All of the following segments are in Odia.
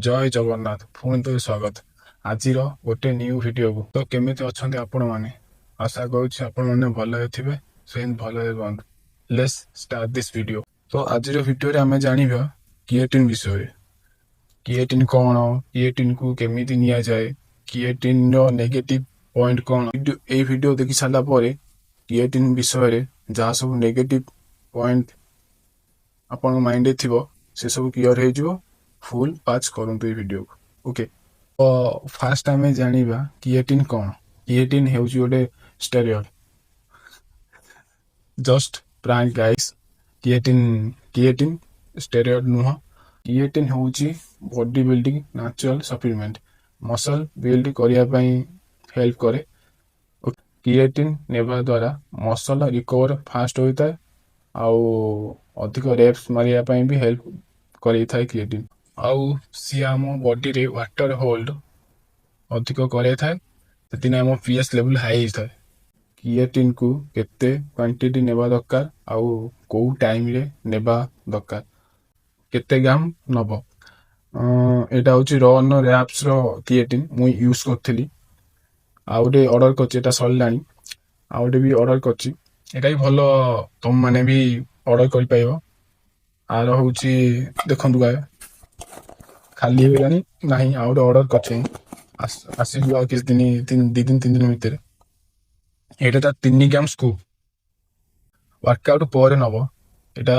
ଜୟ ଜଗନ୍ନାଥ। ପୁଣି ଥରେ ସ୍ୱାଗତ ଆଜିର ଗୋଟେ ନ୍ୟୁ ଭିଡ଼ିଓକୁ। ତ କେମିତି ଅଛନ୍ତି ଆପଣମାନେ? ଆଶା କରୁଛି ଆପଣମାନେ ଭଲରେ ଥିବେ, ସେମିତି ଭଲରେ ରୁହନ୍ତୁ। Let's start this video. ତ ଆଜିର ଭିଡ଼ିଓରେ ଆମେ ଜାଣିବା କ୍ରିଏଟିନ୍ ବିଷୟରେ। କ୍ରିଏଟିନ୍ କ'ଣ, କ୍ରିଏଟିନ୍କୁ କେମିତି ନିଆଯାଏ, କ୍ରିଏଟିନ୍ର ନେଗେଟିଭ୍ ପଏଣ୍ଟ କ'ଣ। ଏଇ ଭିଡ଼ିଓ ଦେଖି ସାରିଲା ପରେ କ୍ରିଏଟିନ୍ ବିଷୟରେ ଯାହା ସବୁ ନେଗେଟିଭ୍ ପଏଣ୍ଟ ଆପଣଙ୍କ ମାଇଣ୍ଡରେ ଥିବ, ସେସବୁ କ୍ଲିଅର ହେଇଯିବ। ଫୁଲ୍ ୱାଚ୍ କରନ୍ତୁ ଏଇ ଭିଡ଼ିଓକୁ। ଓକେ, ତ ଫାଷ୍ଟ ଆମେ ଜାଣିବା କ୍ରିଏଟିନ୍ କ'ଣ। କ୍ରିଏଟିନ୍ ହେଉଛି ଗୋଟେ steroid. Just prank, guys. Creatine steroid ନୁହଁ। କ୍ରିଏଟିନ୍ ହେଉଛି body building natural supplement. Muscle build କରିବା ପାଇଁ ହେଲ୍ପ କରେ। କ୍ରିଏଟିନ୍ ନେବା ଦ୍ୱାରା ମସଲ୍ ରିକଭର ଫାଷ୍ଟ ହୋଇଥାଏ ଆଉ ଅଧିକ ରେପ୍ସ ମାରିବା ପାଇଁ ବି ହେଲ୍ପ କରେଇଥାଏ କ୍ରିଏଟିନ୍। ଆଉ ସିଏ ଆମ ବଡିରେ ୱାଟର ହୋଲ୍ଡ ଅଧିକ କରେଇଥାଏ, ସେଥିପାଇଁ ଆମ ପିଏଚ୍ ଲେଭେଲ୍ ହାଇ ହେଇଥାଏ। କ୍ରିଏଟିନ୍କୁ କେତେ କ୍ୱାଣ୍ଟିଟି ନେବା ଦରକାର ଆଉ କେଉଁ ଟାଇମ୍ରେ ନେବା ଦରକାର, କେତେ ଗ୍ରାମ ନେବ? ଏଇଟା ହେଉଛି ରନ୍ ର୍ୟାପ୍ସର କ୍ରିଏଟିନ୍। ମୁଁ ୟୁଜ୍ କରିଥିଲି। ଆଉ ଗୋଟେ ଅର୍ଡ଼ର କରିଛି, ଏଇଟା ସରିଲାଣି, ଆଉ ଗୋଟେ ବି ଅର୍ଡ଼ର କରିଛି। ଏଇଟା ବି ଭଲ, ତମମାନେ ବି ଅର୍ଡ଼ର କରିପାରିବ। ଆର ହେଉଛି, ଦେଖନ୍ତୁ ଗାଏ, ଖାଲି ହେଇଗଲାଣି। ନାହିଁ, ଆଉ ଗୋଟେ ଅର୍ଡ଼ର କରିଛି, ଆସିଯିବ ଆଉ କିଛି ଦିନ, 2 ଦିନ 3 ଦିନ ଭିତରେ। ଏଇଟା ତା 3 ଗ୍ରାମ ସ୍କୁପ୍, ୱାର୍କଆଉଟ୍ ପରେ ନବ। ଏଇଟା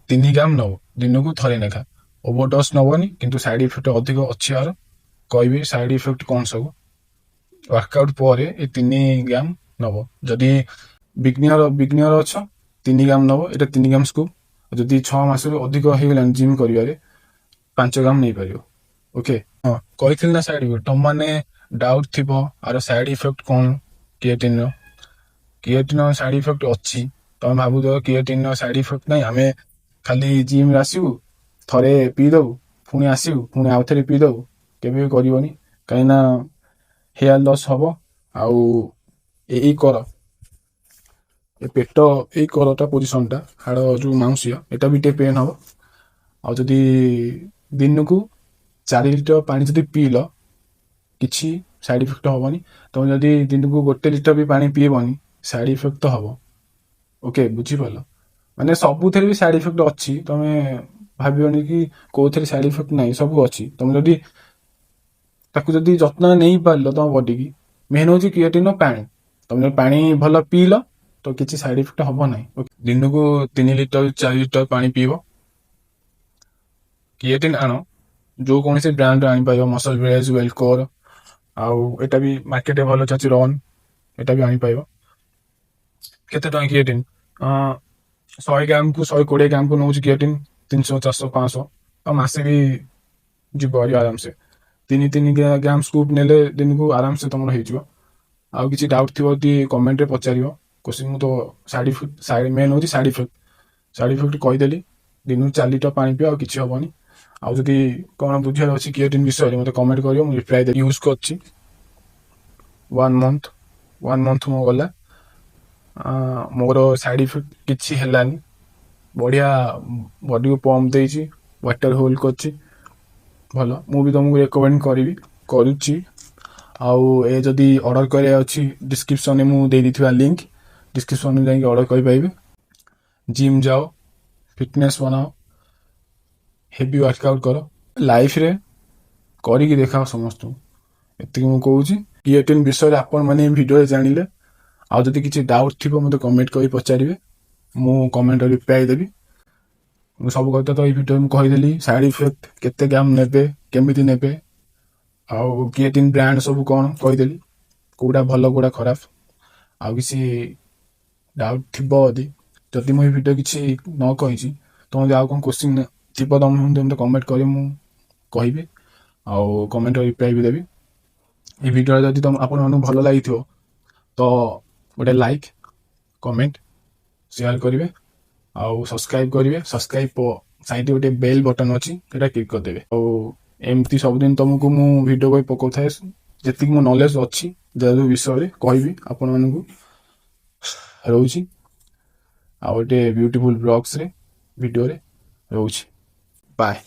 3 ଗ୍ରାମ ନବ ଦିନକୁ ଥରେ ଲେଖା, ଓଭରଡୋଜ୍ ନବନି। କିନ୍ତୁ ସାଇଡ୍ ଇଫେକ୍ଟ ଅଧିକ ଅଛି ଆର, କହିବି ସାଇଡ୍ ଇଫେକ୍ଟ କ'ଣ ସବୁ। ୱାର୍କଆଉଟ୍ ପରେ ଏ 3 ଗ୍ରାମ ନବ। ଯଦି ବିଗିନର ଅଛ, 3 ଗ୍ରାମ ନବ। ଏଇଟା 3 ଗ୍ରାମ ସ୍କୁପ୍। ଯଦି 6 ମାସରୁ ଅଧିକ ହେଇଗଲାଣି ଜିମ୍ କରିବାରେ, 5 ଗ୍ରାମ ନେଇପାରିବ। ଓକେ, ହଁ, କହିଥିଲି ନା ସାଇଡ୍ ଇଫେକ୍ଟ। ତମମାନେ ଡାଉଟ୍ ଥିବ ଆର ସାଇଡ୍ ଇଫେକ୍ଟ କ'ଣ କ୍ରିଏଟିନ୍ର। କ୍ରିଏଟିନ୍ର ସାଇଡ୍ ଇଫେକ୍ଟ ଅଛି। ତମେ ଭାବୁଥିବ କ୍ରିଏଟିନ୍ର ସାଇଡ୍ ଇଫେକ୍ଟ ନାହିଁ, ଆମେ ଖାଲି ଜିମ୍ରେ ଆସିବୁ, ଥରେ ପିଇଦବୁ, ପୁଣି ଆସିବୁ, ପୁଣି ଆଉ ଥରେ ପିଇଦବୁ। କେବେ ବି କରିବନି, କାହିଁକିନା ହେୟାର ଲସ୍ ହବ। ଆଉ ଏଇ କର, ଏ ପେଟ, ଏଇ କରଟା ପୋଜିସନଟା, ହାଡ଼ ଯୋଉ ମାଉଁସିଆ, ଏଟା ବି ଟିକେ ପେନ୍ ହବ। ଆଉ ଯଦି ଦିନକୁ 4 ଲିଟର ପାଣି ଯଦି ପିଇଲ, କିଛି ସାଇଡ୍ ଇଫେକ୍ଟ ହବନି। ତମେ ଯଦି ଦିନକୁ 1 ଲିଟର ବି ପାଣି ପିଇବନି, ସାଇଡ୍ ଇଫେକ୍ଟ ତ ହବ। ଓକେ, ବୁଝିପାରିଲ? ମାନେ ସବୁଥିରେ ବି ସାଇଡ୍ ଇଫେକ୍ଟ ଅଛି। ତମେ ଭାବିବନି କି କୋଉଥିରେ ସାଇଡ୍ ଇଫେକ୍ଟ ନାହିଁ, ସବୁ ଅଛି। ତମେ ଯଦି ତାକୁ ଯଦି ଯତ୍ନ ନେଇପାରିଲ ତମ ବଡିକି, ମେନ୍ ହେଉଛି କ୍ରିଏଟିନ୍ ପାଣି। ତମେ ଯଦି ପାଣି ଭଲ ପିଇଲ, ତ କିଛି ସାଇଡ୍ ଇଫେକ୍ଟ ହବ ନାହିଁ। ଦିନକୁ 3 ଲିଟର 4 ଲିଟର ପାଣି ପିଇବ। କ୍ରିଏଟିନ୍ ଆଣ, ଯୋଉ କୌଣସି ବ୍ରାଣ୍ଡ ଆଣିପାରିବ, ମସଲ ଭିଲେଜ, ୱେଲକୋର, ଆଉ ଏଇଟା ବି ମାର୍କେଟରେ ଭଲ ଚାଲିଛି, ରନ୍, ଏଇଟା ବି ଆଣିପାରିବ। କେତେ ଟଙ୍କା କ୍ରିଏଟିନ୍? 100 ଗ୍ରାମକୁ, 120 ଗ୍ରାମକୁ ନେଉଛି କ୍ରିଏଟିନ୍ 300, 400, 500। ଆଉ ମାସେ ବି ଯିବ ଆହୁରି ଆରାମସେ। 3 3 ଗ୍ରାମ ସ୍କୁପ୍ ନେଲେ ଦିନକୁ ଆରାମସେ ତମର ହେଇଯିବ। ଆଉ କିଛି ଡାଉଟ୍ ଥିବ ଯଦି କମେଣ୍ଟରେ ପଚାରିବ କୋଶ୍ଚିନ୍। ମୁଁ ତ ସାଇଡ୍ ଇଫେକ୍ଟ, ସାଇଡ୍ ମେନ୍ ହେଉଛି ସାଇଡ୍ ଇଫେକ୍ଟ, ସାଇଡ୍ ଇଫେକ୍ଟ କହିଦେଲି। ଦିନକୁ 4 ଲିଟର ପାଣି ପିଅ, ଆଉ କିଛି ହବନି। ଆଉ ଯଦି କ'ଣ ବୁଝିବାର ଅଛି କ୍ରିଏଟିନ୍ ବିଷୟରେ, ମୋତେ କମେଣ୍ଟ କରିବ, ମୁଁ ରିପ୍ଲାଏ ଦେବି। ୟୁଜ୍ କରିଛି ୱାନ୍ ମନ୍ଥ, ୱାନ୍ ମନ୍ଥ ମୋ ଗଲା। ମୋର ସାଇଡ୍ ଇଫେକ୍ଟ କିଛି ହେଲାନି। ବଢ଼ିଆ ବଡ଼ିକୁ ପମ୍ପ ଦେଇଛି, ୱାଟର ହୋଲ୍ଡ କରିଛି ଭଲ। ମୁଁ ବି ତମକୁ ରେକମେଣ୍ଡ କରିବି, କରୁଛି। ଆଉ ଏ ଯଦି ଅର୍ଡ଼ର କରିବାର ଅଛି, ଡିସ୍କ୍ରିପ୍ସନରେ ମୁଁ ଦେଇଦେଇଥିବା ଲିଙ୍କ୍, ଡିସ୍କ୍ରିପ୍ସନରେ ଯାଇକି ଅର୍ଡ଼ର କରିପାରିବେ। ଜିମ୍ ଯାଅ, ଫିଟନେସ୍ ବନାଅ, ହେଭି ୱାର୍କଆଉଟ୍ କର, ଲାଇଫରେ କରିକି ଦେଖାଅ ସମସ୍ତଙ୍କୁ। ଏତିକି ମୁଁ କହୁଛି। କ୍ରିଏଟିନ୍ ବିଷୟରେ ଆପଣମାନେ ଏ ଭିଡ଼ିଓରେ ଜାଣିଲେ। ଆଉ ଯଦି କିଛି ଡାଉଟ୍ ଥିବ, ମୋତେ କମେଣ୍ଟ କରି ପଚାରିବେ, ମୁଁ କମେଣ୍ଟ ରିପ୍ଲାଏ ଦେବି। ମୁଁ ସବୁ କଥା ତ ଏଇ ଭିଡ଼ିଓରେ ମୁଁ କହିଦେଲି। ସାଇଡ୍ ଇଫେକ୍ଟ, କେତେ ଗ୍ରାମ ନେବେ, କେମିତି ନେବେ, ଆଉ କ୍ରିଏଟିନ୍ ବ୍ରାଣ୍ଡ ସବୁ କ'ଣ କହିଦେଲି, କୋଉଟା ଭଲ, କୋଉଟା ଖରାପ। ଆଉ କିଛି ଡାଉଟ୍ ଥିବ ଯଦି, ଯଦି ମୁଁ ଏଇ ଭିଡ଼ିଓ କିଛି ନ କହିଛି, ତମ ଯଦି ଆଉ କ'ଣ କୋଶ୍ଚିନ୍ ଥିବ, ତମେ ମୋତେ କମେଣ୍ଟ କରି ମୁଁ କହିବି ଆଉ କମେଣ୍ଟ ରିପ୍ଲାଏ ବି ଦେବି। ଏଇ ଭିଡ଼ିଓ ଯଦି ତମ ଆପଣମାନଙ୍କୁ ଭଲ ଲାଗିଥିବ, ତ ଗୋଟେ ଲାଇକ୍, କମେଣ୍ଟ, ସେୟାର କରିବେ ଆଉ ସବସ୍କ୍ରାଇବ୍ କରିବେ। ସବସ୍କ୍ରାଇବ୍ ସାଇଡ଼୍ରେ ଗୋଟେ ବେଲ୍ ବଟନ୍ ଅଛି, ସେଇଟା କ୍ଲିକ୍ କରିଦେବେ। ଆଉ ଏମିତି ସବୁଦିନ ତମକୁ ମୁଁ ଭିଡ଼ିଓ କରି ପକାଉଥାଏ। ଯେତିକି ମୋ ନଲେଜ ଅଛି ଯାହା ବିଷୟରେ କହିବି ଆପଣମାନଙ୍କୁ। ରହୁଛି, ଆଉ ଗୋଟେ ବ୍ୟୁଟିଫୁଲ୍ ବ୍ଲଗ୍ସରେ ଭିଡ଼ିଓରେ ରହୁଛି। ବାଏ।